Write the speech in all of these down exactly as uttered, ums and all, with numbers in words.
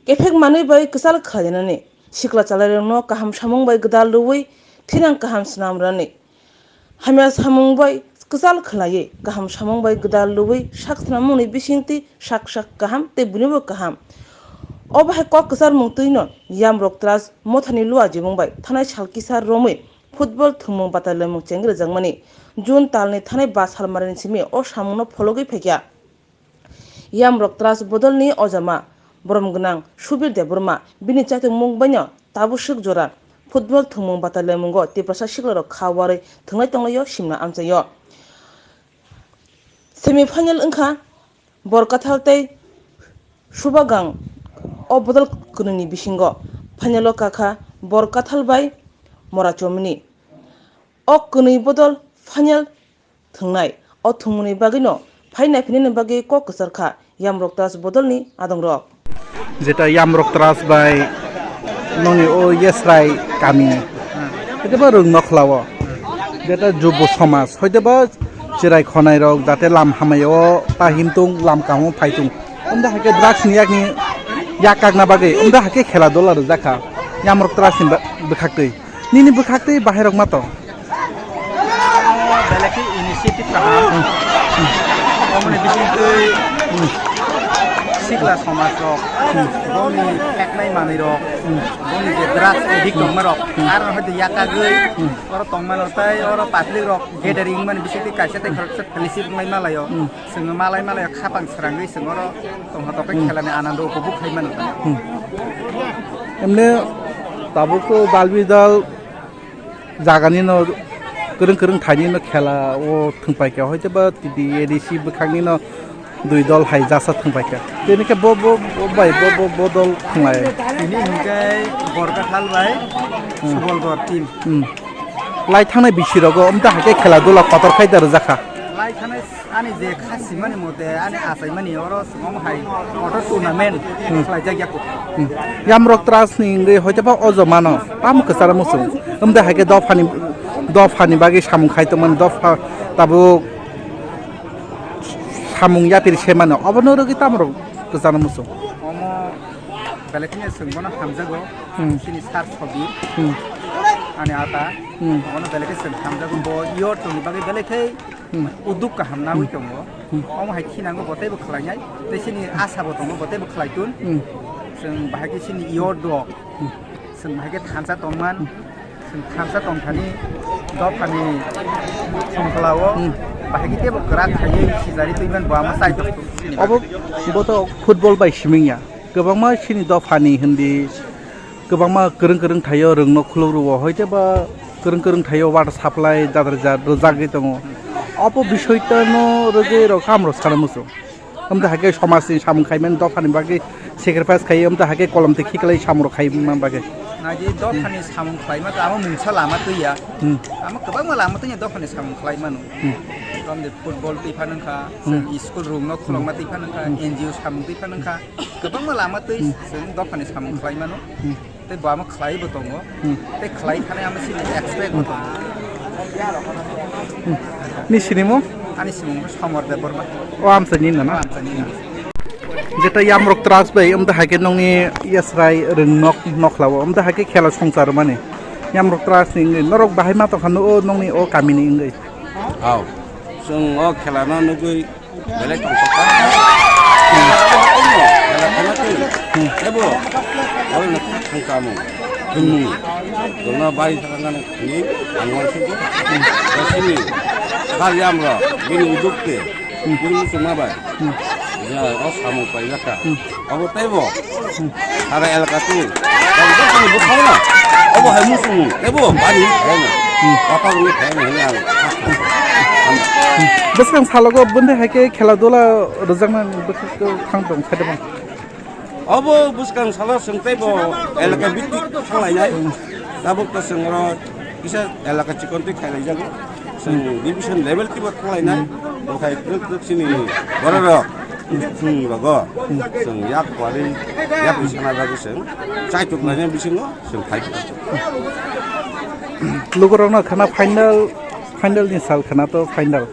Effect manwi bai kwchal khlainani, sikla chalairokno kaham samung bai gwdal rwwi thinang kaham swnam rwni. Hamya samung bai kwchal khlaiwi, kaham samung bai gwdal rwwi sak swnamungni bisingtwi sak sak kaham tei buinobo kaham. Obo hai kok kwcharmung twino Yamrok Trust mothani luajimung bai thanai sal kisa romwi football thwngmung batai laimung chengwi rwjakmani. June talni thanai ba salmarini simi o samungno phologwi phaikha. Yamrok Trust bodolni ojama borom gwnang Subir Debbarma bini chaitokmung baino tabuk swk jora football thwngmung batai laimungo Tiprasa siklarok kha warwi thwnglai tonglaio simna amchaio. Semi final wngkha Borkathal tei Subagang o bodol kwnwini bisingo. Final o kakha Borkathal bai Morachomini. O kwnwi bodol final thwngnai. O thwngmungni bagwino phai naiphinani bagwi kok kwchar kha Yamrok Trust bodolni adongrok. Jeta Yamrok Trust bai nongni o Yesrai kamini. Hoiteba rwng nokhlao. Jeta jubo somaj. Hoiteba chirai khonai rok jate lam hamai o ta himtung lam kamo phaitung. Omda hake drugs ni yakni yak kakna bagwi. Omda hake khela dola rwjakha. Yamrok Trust ni ba-, bwkhaktwi. Nini bwkhaktwi bahairok ma tong? Belai khe initiative kaham. Omoni bisingtwi sikla somaj rok, boni pheknai manwi rok, boni je drugs addict tongma rok, aro hoite yakagwi oro tongmano tei oro public rok gathering mani bisingtwi kaisa tei khoroksa fellowship wngwi malaio. Chwng malai malai khapang srangwi chwng oro tongthotok khe khelani anando upobhog khai mano. Emne tabuk to dal bidal jagani no kwrwng kwrwng thaini no khela o thwngpai kha, hoite ba T D A D C bwkhakni no dui dol hai jasa thwngpai kha. Tini khe bo, bo, bo bai bo, bo, bo dol thwnglai. Tini hinkhe Borkathal bai Subolgor team. Hmm. Lai thangnai bisi rogo omta hai khe khela dula kotor khai da rwjak kha. Lai thangnai ani je kha simani mote, ani achaimani oro songom hai motor tournament khlaijak ya kok. Hmm. Yamrok Trust ni wngwi hoite ba o jomano tamo kwcharo muchung. Omta hai khe dophani, dophani bagwi samung khai tongmani, dopha tabuk samung yapiri se mano. Obono rwgwi tamo rok kwcharo muchung. Omo belai kheno chwng bono hamjago. Hmm. Chini sir Sobir. Hmm. Ani ata. Hmm. Bono belai khe chwng hamjago. Bo yortongni bagwi belai khe Hmm. Uduk kaham nagwi tongo. Hmm. Omo hai khe nango bo teibo khlainai. Tei chini asa bo tongo, bo teibo khlai tun. Hmm. Chwng bahai khe chini yordo. Hmm. Chwng bahai khe thansa tongman. Hmm. Chwng thansa tongthani dophani songkhlao. Hmm. Bahai khe teibo kwrak khaiwi sijari twiman bo ama chai tongo. Obo, bo to football bai siming ya. Kwbangma chini dophani hindi, kwbangma kwrwng kwrwng thaio rwngno khuluk rwo, hoite ba kwrwng kwrwng thaio water supply jadar jat rwjagwi tongo. Obo bisoitano rwgwi rok tamo rok sana muchung. Omta hai khe somajni samung khaimani dophani bagwi sacrifice khai, omta hai khe kolom twi khiklai samung rok khaima bagwi. Naidi dophani samung khlaima to amo mungsa lama twiya. Hmm. Amo kwbangma lama twiya dophani samung khlaimano. Hmm. Tomde football twi phano wngkha, hmm, chwng school rwngno khulokma twi phano wngkha, hmm, N G O samung twi phano wngkha. Kwbangma lama twi chwng dophani samung khlai mano. Hmm. Tei bo amo khlai bo tongo. Hmm. Tei khlai thani amo chini expect bo tongo. Hmm. Ni sinimung? Ani simung khe Somor Debbarma. O amsa ni na na? O amsa ni na. Jeta Yamrok Trust bai, omta hai khe nongni yasrai rwng nok, nok lawo. Omta hai khe khela songchar mani. Yamrok Trust ni wngwi norok bahai ma tongkha no o nongni o kamini wngwi. Aw. Chwng o khela no nugwi Belai tongthokma. Belai kheno twi. Ebo, abo no thang kamo. Thwngmung. Tongna bai thangna ni ang uansukgo. Sini, kha yamrok, bini uduk te. Bini muchungma bai. Ya, o samung paijak kha. Abo teibo. Sara elaka twi. Tamo tamo bwkhao na. Obo hai muchung. Teibo bani hai na. Papa ni hai na hai ang. Bwskang salogo bwndai hai khe khela dula rwjakna bwkhak thang tong khe debang. Obo bwskang salo chwng teibo elaka bhitik thanglainai. Tabuk to chwng oro kisa elaka chikon twi khailaijago. Chwng division level kibo thanglainai, okhai twk twk chini bororok, chwng rogo, chwng yak kwari, yak bisana bagwi chwng chaituk lainai bisingo chwng phai. Lugurokno khana final, final ni sal khana to final.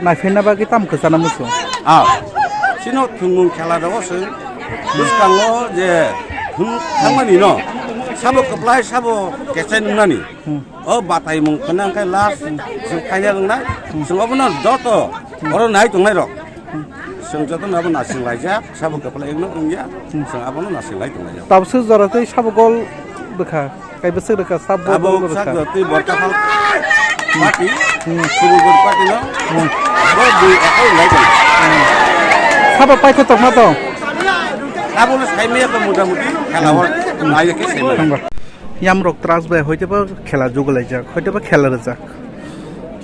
Naiphaina bagwi tamo kwchana muchung? Ah, chino thwngmung khela rogo chwng Bwskango je, hmm, thangmani no, sabo kwplai, sabo kechai nungnani. Hmm. O batai mung khna hwnkhe last, hmm, chwng final wngnai. Hmm. Chwng obono joto, hmm, oro nai tongnai rok. Hmm. Chwng jotono abo naising laijak, sabo kwplai wngno wngya, hmm, chwng abono naising lai tongnai. Tabswk jora tei sabo gol bwkha. Kaiba swk rwkha, sabo abo bol rwkha. Sak jotwi borta phal party, hmm, Subul Bor party no. Hmm. Bo bui ekoi lai tong. Hmm. Sabo paikho tongma tong. Abo no saimaya ko motamuti khela hor. Hmm. Nai ke saimaya. Hambai. Yamrok Trust bai hoiteba khela jugulaijak, hoiteba khela rwjak.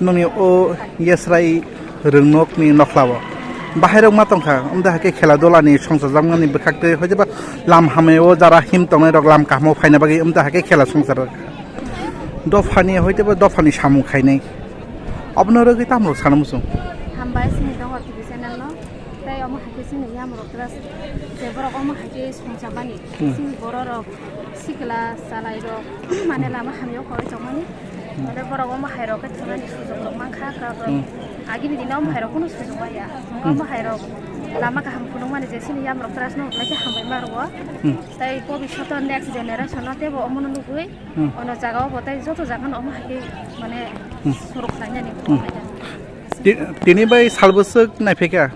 Nongni o Yesrai rwngnokni nokhlao bahairok ma tongkha, wngda hakhe khela dulani songchajakmani bwkhaktwi hoiteba lam hamao jara him tongnairok lam kahamo phaina bagwi wngda hakhe khela songchar dophani hoiteba dophani samung khainai. Abono rwgwi tamrok sana muchung. Hambai sini tongo T V channel no. Tei omo hakhe chini yamrok class je borok omo hakhe songchabani. Hmm. Chini bororok sikla chalairok mane lama hamyo khoroi tongmani. Hmm. Ore borok omo hairok khe thangani sujok rok mankha, kwrak rok. Hmm. Agini dino omo hairok kunu sujok waya. Hmm. Omo hairok lama kaham phunukmani je chini yamrok class no hwnlai khe hambai ma rwo. Hmm. Tei bobishoto next generation no teibo omono nugwi, hmm, ono jagao bo tei joto jagano omo hakhe mane, hmm, suruk khlainani. Hmm. Ti-, tini bai sal bwswk naiphikha?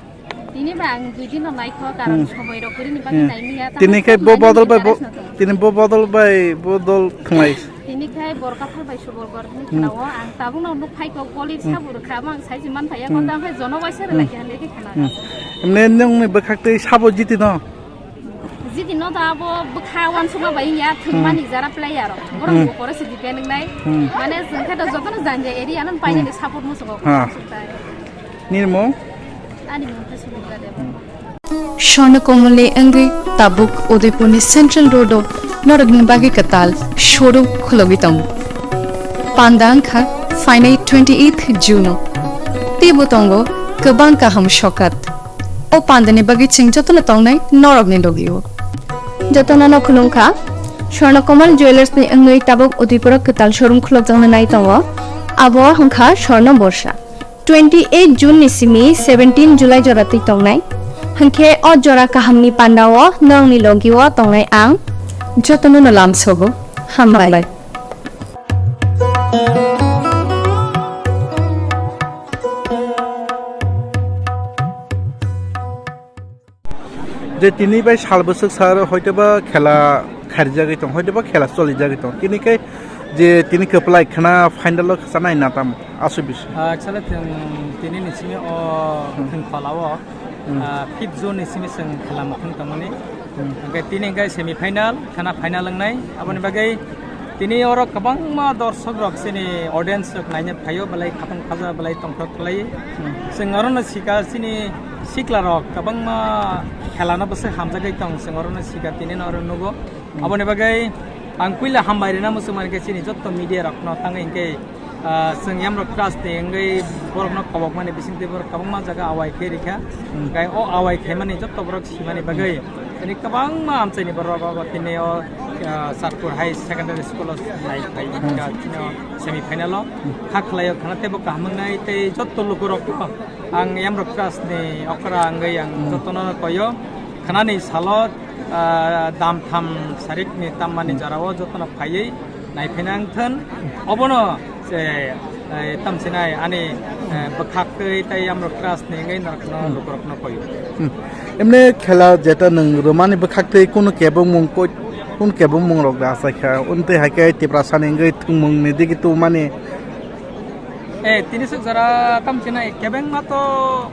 Tini ba ang dui dino naikho, karon, hmm, somoi rok kwrwini bagwi, hmm, naimya, tini khai bo bodol bai bo, tini bo bodol bai bodol thwnglai. Tini khai Borkaphal bai Subol Gormani, hmm, khwnao ang tabukno nuk phaikho, goli, hmm, sabu rwkha, ang saisi man phaiya, hmm, kono ang khai jono waisa, hmm, rwlai khe, hwnwi khe khna. Hmm. Emne nongni bwkhaktwi sabo jiti no? Jiti no da abo bwkha wansukma bai ya, hmm, thwngmani jara player rok. Borok, hmm, bo pore se depend wngnai. Hmm. Mane jwng khe to jotono janja area no, hmm, painani support muchungo. Ha. Nini mung? Ani mung khe Sumitra Debbarma. Swarna Komal ni wngwi tabuk Udaipur ni Central Road o norok ni bagwi kwtal showroom khulogwi tongo. Panda wngkha phainai twenty eighth June o. Teibo tongo kwbang kaham sokat. O pandani bagwi chwng jotono tongnai norokni logio. Jotono no khulumkha. Swarna Komal Jewellers ni wngwi tabuk Udaipur o kwtal showroom khulokjakna nai tongo. Abo wngkha Swarna Borsa. Twenty eight June ni simi seventeen July jora twi tongnai. Hwnkhe o jora kahamni pandao norokni logio tongnai ang. Jotono no lamsogo. Hambai. Je tini bai sal bwswk sar hoitoba khela kharijagwi tong, hoitoba khela cholijagwi tong. Tini khe je tini kwplai khna final o khwchanai na tamo aswk bisi. Ah, actually, chwng tini ni simi o, hmm, thwng phalao, hmm, ah, fifth June ni simi chwng khela mukhung tongmani. Hmm. Hwnkhe tini hwnkhe semi final, khana final wngnai. Aboni bagwi tini oro kwbangma dorshok rok chini audience rok naina phaio, belai khatang khaja, belai tongthok khlai. Hmm. Chwng orono sikha chini sikla rok kwbangma khelano bwswk hamjagwi tong, chwng orono sikha tini no oro nugo. Hmm. Aboni bagwi ang puila hambai rwna muchung mankhe chini jotto media rokno tangwi hwnkhe Ah, chwng Yamrok Trust ni wngwi borokno kobokmani bisingtwi borok kwbangma jaga awai khe rikha. Hmm. Hwnkhe o awai khaimani jotto borok simani bagwi, hmm, tini kwbangma amchaini borok obo tini o, ah, Satpur High Secondary School o nai phai, hmm, wngkha tini o semi final o. Hmm. Kha khlai o khana teibo kaham wngnai tei jotto lukurokno ang Yamrok Trust ni okra wngwi ang, hmm, jotono koyo. Khanani salo, ah, dam tham sarikni tammani, hmm, jorao jotono phaiwi naiphaina wngthun. Obono se, eh, tamsinai ani, eh, bwkhak twi tei Yamrok Trust ni wngwi norokno, hmm, lukurokno koyo. Hmm. Emne khela jeta nwng rwmani bwkhak twi kunu kebengmung koi, kunu kebengmung rok da achaikha. Untwi hai khe Tiprasani wngwi thwngmungni digi tubumani Eh, tini swk jora tam chinai kebengma to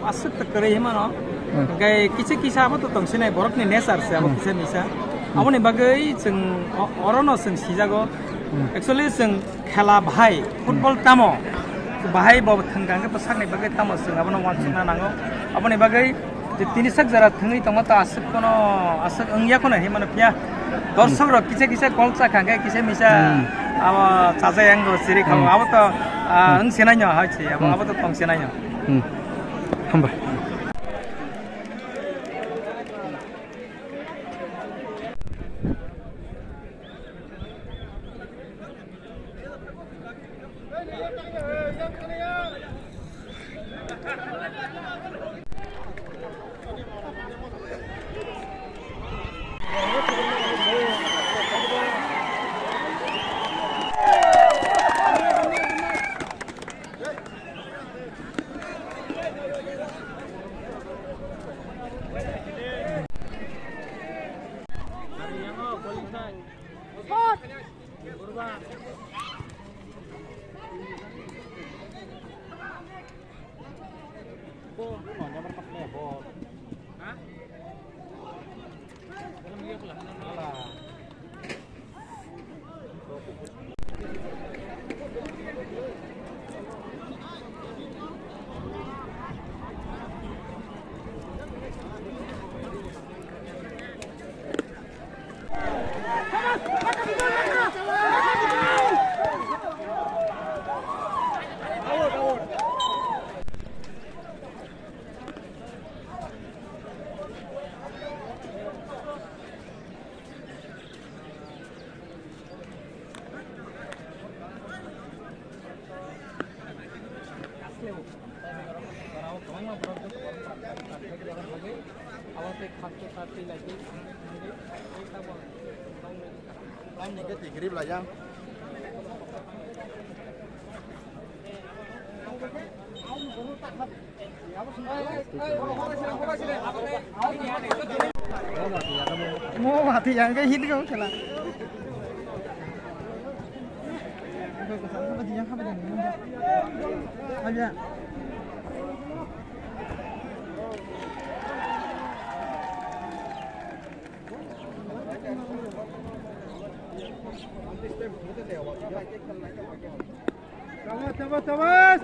aswk ta kwrwi himano. Hmm. Hwnkhe kisa kisa abo to tong sinai borokni nature se abo, hmm, kisa misa. Hmm. Aboni bagwi chwng o-, orono chwng sijago. Hmm. Actually chwng khela bahai, hmm, football tamo bahai bo thwngkha hwnkhe bwsakni bagwi tamo chwng abono uansukna nango. Aboni bagwi Je tini sak jora thwngwi tongma ta aswk kono aswk wngya kono hinmano phiya. Dorsok rok kisa kisa kol cha kha khe kisa misa, hmm, abo chajai ang bo siri kha, hmm, abo to, ah, hmm, wng sinai no hai se abo, hmm, abo to tong sinai no. Hmm. Hambai. Mo mati yang ke hit ko khela. Aja. Tabas, tabas, tabas.